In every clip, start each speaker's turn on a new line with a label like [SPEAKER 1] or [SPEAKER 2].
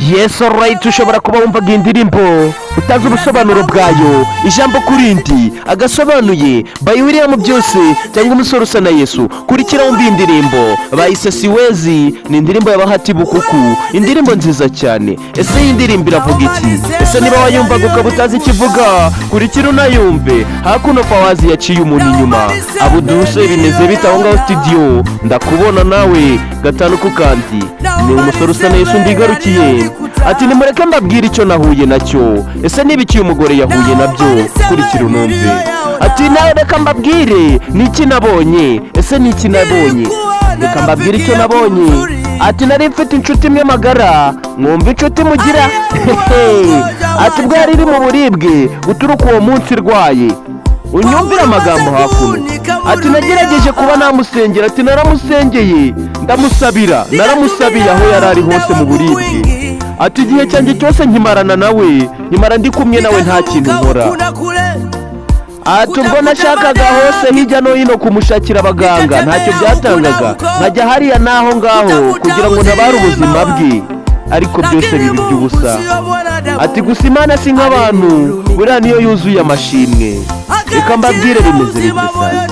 [SPEAKER 1] Yes, alright. Ushobora kuba wumvaga iyi ndirimbo utazi ubusobanuro bwayo. Ijambo ku rindi agasobanuye by William Byose cyangwa umusore usa na Yesu. Kurikira wumva iyi ndirimbo bayise Siwezi, ni indirimbo ya Bahati Bukuku, indirimbo nziza cyane. Ese iyi ndirimbo iravuga iki? Ese niba wayumvaga ukaba utazi ikivuga, kurikira unayumve. Hakuno Fawazi yaciye umuntu inyuma. Abuduse, bimeze bite aho ngaho studio? Ndakubona nawe gatanu ku kandi. Ni umusore usa na Yesu ndigarukiye. Ati: "Nimureke mbabwire icyo nahuye nacyo." Ese niba iki umugore yahuye nabyo? Kurikira unumve. Ati: "Nawe reka mbabwire ni iki nabonye." Ese ni iki nabonye? Reka mbabwire icyo nabonye. Ati: "Nari mfite inshuti imwe magara." Mwumva inshuti mugira. Ati: "Ubwo yari iri mu buribwe guturuka uwo munsi irwaye." Unyumvire amagambo hakuno. Ati: "Nagerageje kuba namusengera." Ati: "Naramusengeye, ndamusabira, naramusabiye aho yari ari hose mu buribwe." Ati: "Igihe cyanjye cyose nkimarana nawe, nkimara ndi kumwe nawe, nta kintu nkora." Ati: "Ubwo nashakaga hose hirya no hino kumushakira abaganga, ntacyo byatangaga, nkajya hariya n'aho ngaho kugira ngo ntabare ubuzima bwe, ariko byose biba iby'ubusa." Ati: "Gusa Imana si nk'abantu, buriya niyo yuzuye amashimwe." Reka mbabwire bimeze bite sasa.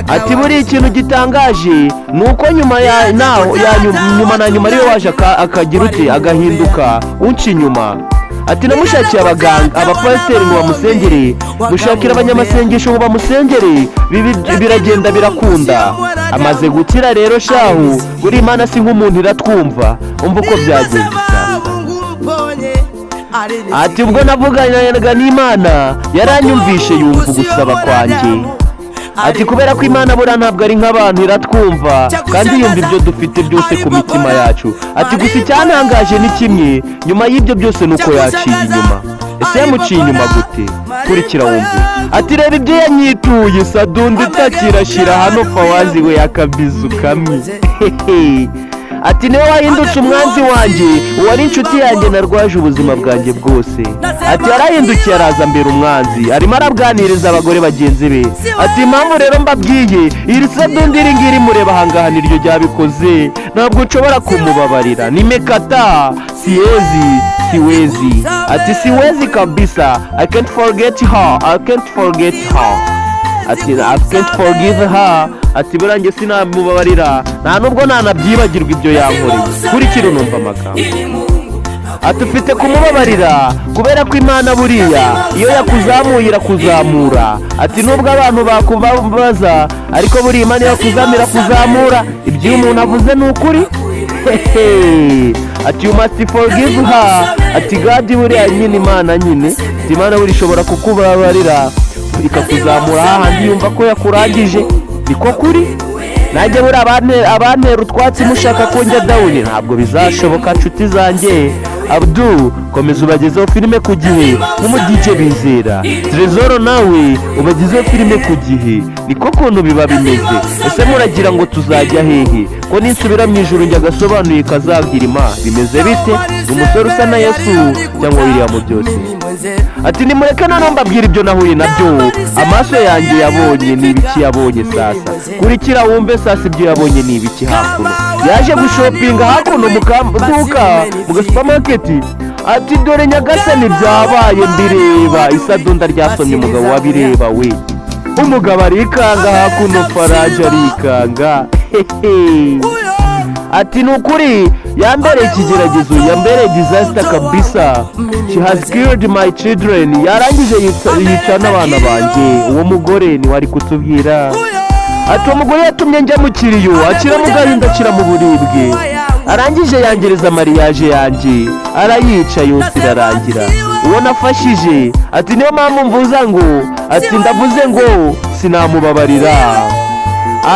[SPEAKER 1] Ati: "Buriya ikintu gitangaje ni uko nyuma ya naho ya nyuma na nyuma ariwe waje akagira ute, agahinduka unca inyuma." Ati: "Namushakiye abaganga, abapasiteri ngo bamusengere, mushakira abanyamasengesho ngo bamusengere, biragenda birakunda, amaze gukira rero shahu. Buriya Imana si nk'umuntu, iratwumva." Umva uko byagenze sasa. Ati: "Ubwo navuganaga n'Imana, yaranyumvishe, yumva ugusaba kwanjye." Ati: "Kubera ko Imana buriya ntabwo ari nk'abantu, iratwumva kandi yumva ibyo dufite byose ku mitima yacu." Ati: "Gusa icyantangaje ni kimwe nyuma y'ibyo byose, ni uko yaciye inyuma." Ese yamuciye inyuma gute? Kurikira wumve. Ati: "Reba ibyo yanyituye." Sadundi itakirashyira hano. Fawazi we, akabizu kamwe. Ati: "Niwe wahindutse umwanzi wanjye, uwari inshuti yanjye narwaje ubuzima bwanjye bwose." Ati: "Yarahindukiye araza mbere umwanzi, arimo arabwaniriza abagore bagenzi be." Ati: "Impamvu rero mbabwiye iri sadundi, iri ngiri mureba ahangaha, niryo ryabikoze. Ntabwo nshobora kumubabarira. Nimekataa, siwezi, siwezi." Ati: "Siwezi kabisa. I can't forget her, I can't forget her." Ati: "I can't forgive her." Ati: "Buriya njye sinamubabarira, nta nubwo nanabyibagirwa ibyo yankoreye." Kurikira unumva amagambo. Ati: "Ufite kumubabarira kubera ko Imana buriya iyo yakuzamuye irakuzamura." Ati: "Nubwo abantu bakubabaza, ariko buriya Imana iyo yakuzamura irakuzamura. Ibyo umuntu avuze ni ukuri." Hehe. Ati: "You must forgive her." Ati: "God buriya nyine, Imana nyine." Ati: "Imana buriya ishobora kukubabarira ikakuzamura hahandi yumva ko yakurangije." Niko kuri. Nanjye buriya abantera utwatsi mushaka ko njya down, ntabwo bizashoboka, nshuti zanjye. Abdu, komeza ubagezeho filime ku gihe nk'umu DJ bizera Trezoro, nawe ubagezeho filime ku gihe. Niko kuntu biba bimeze. Ese muragira ngo tuzajya hehe ko ninsubira mu ijuru njya agasobanuye kazagira ima? Bimeze bite? Ni umusore usa na Yesu cyangwa William Byose. Ati: "Nimureke noneho mbabwira ibyo nahuye nabyo, amaso yanjye yabonye." Ni ibiki yabonye sasa? Kurikira wumve sasa ibyo yabonye ni ibiki. Hakuno yaje gushopinga hakuno mu kaduka, mu gasupamaketi. Ati: "Dore nyagasani, byabaye mbireba, isadunda ryasomye umugabo wabireba we." Umugabo arikanga hakuno, Faraje arikanga. Hehe. Ati: "Ni ukuri yambereye ikigeragezo, yambereye disaster kabisa. She has killed my children." Yarangije yica n'abana banjye. Uwo mugore niwe ari kutubwira. Ati: "Uwo mugore yatumye njya mu kiriyo, akira mu gahinda, akira mu buribwe, arangije yangereza mariage yanjye, arayica yose irarangira, uwo nafashije." Ati: "Niyo mpamvu mvuza ngo", ati: "Ndavuze ngo sinamubabarira."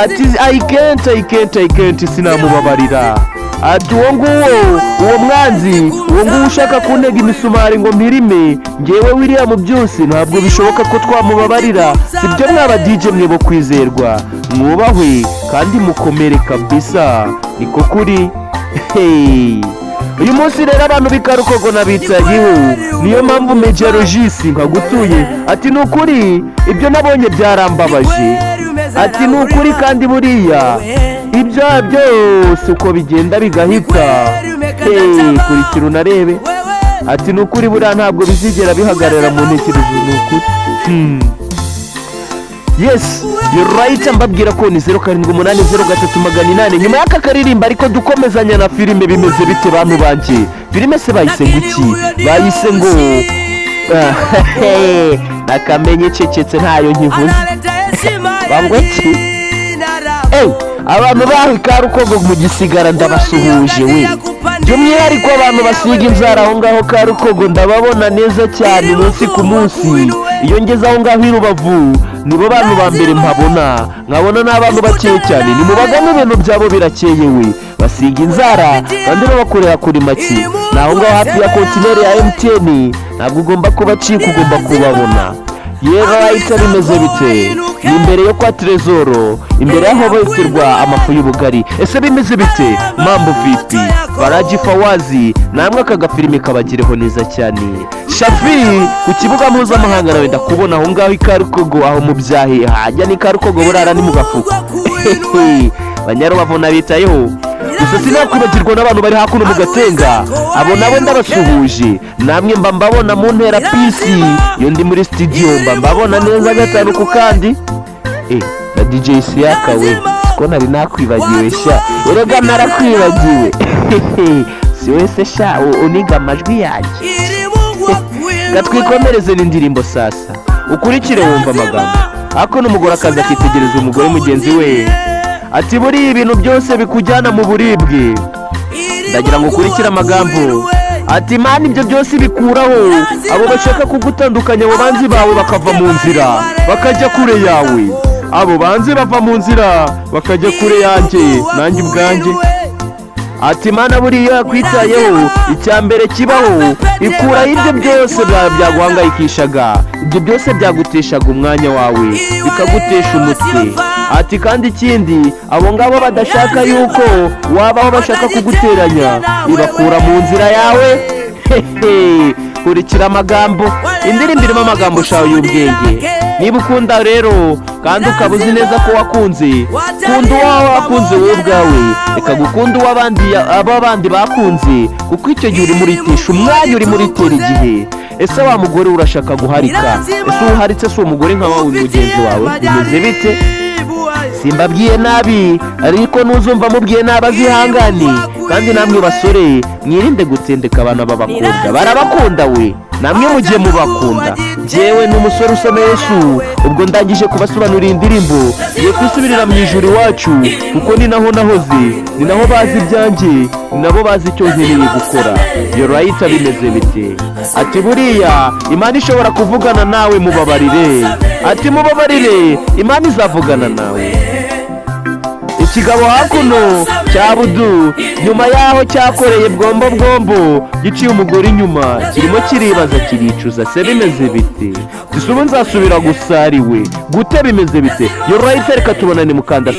[SPEAKER 1] Ati: "I can't, I can't, I can't, sinamubabarira." Ati: "Uwo nguwo, uwo mwanzi, uwo nguwo ushaka kuntega imisumari ngo mpirime ngewe William Byose, ntabwo bishoboka ko twamubabarira." Sibyo mwaba DJ mwe bo kwizerwa, mwubahwe kandi mukomere kabisa, niko kuri. Hey. Uyu munsi rero abantu b'Ikarukogo nabitagiho, niyo mpamvu Major Regis nkagutuye. Ati: "Ni ukuri ibyo nabonye byarambabaje." Ati: "Ni ukuri kandi buriya ibyo byose uko bigenda bigahita." Hey, kurikira unarebe. Ati ni ukuri, buriya ntabwo bizigera bihagarara mu ntekerezo, ni ukuri. Yes, you're right. Mbabwira ko ni 07803800 nyuma y'aka karirimba, ariko dukomezanya na filime. Bimeze bite bantu banjye? Filime se bayise ngo iki? Bayise ngo nakamenye cecetse, ntayo nkivuze. Bangwa iki? Abantu baho Karukogo mu Gisigara, ndabasuhuje we. By'umwihariko abantu basiga inzara aho ngaho Karukogo, ndababona neza cyane umunsi ku munsi. Iyo ngeze aho ngaho i Rubavu, nibo bantu ba mbere mpabona, nkabona ni abantu bakeye cyane. Nimubagane, ibintu byabo birakeye we. Basiga inzara kandi babakorera kuri make. Ni aho ngaho hafi ya kontineri ya MTN, ntabwo ugomba kubacika, ugomba kubabona. Yewe, rahita bimeze bite? Ni imbere yo kwa Trezoro, imbere y'aho beterwa amafu y'ubugari. Ese bimeze bite? Mambo vipi? Faraji Fawazi, namwe aka gafilime kabagireho neza cyane. Shafi ku kibuga mpuzamahanga, nawe ndakubona aho ngaho i Karukogo, aho mu Byahi hajya ni Karukogo, burara ni mu gafuka. Banyarubavu nabitayeho. Gusa sinakwibagirwa n'abantu bari hakuno mu Gatenga, abo nabo ndabasuhuje. Namwe mba mbabona mu ntera pisi, iyo ndi muri studio mba mbabona neza gatanu ku kandi. Na DJ Siyaka we, ko nari nakwibagiwe sha? Erega narakwibagiwe, si wese sha uniga amajwi yanjye. Gatwikomereze n'indirimbo sasa, ukurikire wumva amagambo. Ako n'umugore akaza akitegereza umugore mugenzi we, ati buriya ibintu byose bikujyana mu buribwe. Ndagira ngo ukurikire amagambo. Ati Imana ibyo byose bikuraho abo bashaka kugutandukanya, abo banzi bawe bakava mu nzira bakajya kure yawe. Abo banzi bava mu nzira bakajya kure yanjye, nanjye ubwanjye. Ati Imana buriya yakwitayeho, icya mbere kibaho, ikuraho ibyo byose byaguhangayikishaga, ibyo byose byaguteshaga umwanya wawe, bikagutesha umutwe. Ati kandi ikindi, abo ngabo badashaka yuko wabaho, bashaka kuguteranya, ibakura mu nzira yawe. Hehe, kurikira amagambo. Indirimbo irimo amagambo shawe y'ubwenge. Niba ukunda rero kandi ukaba uzi neza ko wakunze, kunda uwawe wakunze wowe ubwawe, reka gukunda uw'abandi, abo abandi bakunze, kuko icyo gihe urimo uritesha umwanya, urimo uritera igihe. Ese wa mugore urashaka guharika? Ese uharitse si umugore nka wawe mugenzi wawe? Bimeze bite? Simbabwiye nabi, ariko nuzumva mubwiye nabi azihangane. Kandi namwe basore, mwirinde gutendeka abana b'abakobwa, barabakunda we, namwe mugiye mubakunda. Njyewe ni umusore usoma Yesu. Ubwo ndangije kubasobanurira indirimbo, ngiye kwisubirira mu ijuru iwacu, kuko ni naho nahoze, ni naho bazi ibyanjye, ni nabo bazi icyo nkeneye gukora. Yo rayita, bimeze bite? Ati buriya Imana ishobora kuvugana nawe, mubabarire. Ati mubabarire, Imana izavugana nawe. Ikigabo hakuno cya Budu, nyuma y'aho cyakoreye bwombo bwombo, giciye umugore inyuma, kirimo kiribaza, kiricuza. Se bimeze bite? Gisa ubu nzasubira gusariwe gute? Bimeze bite? Yo rayita, reka tubonane mukanda.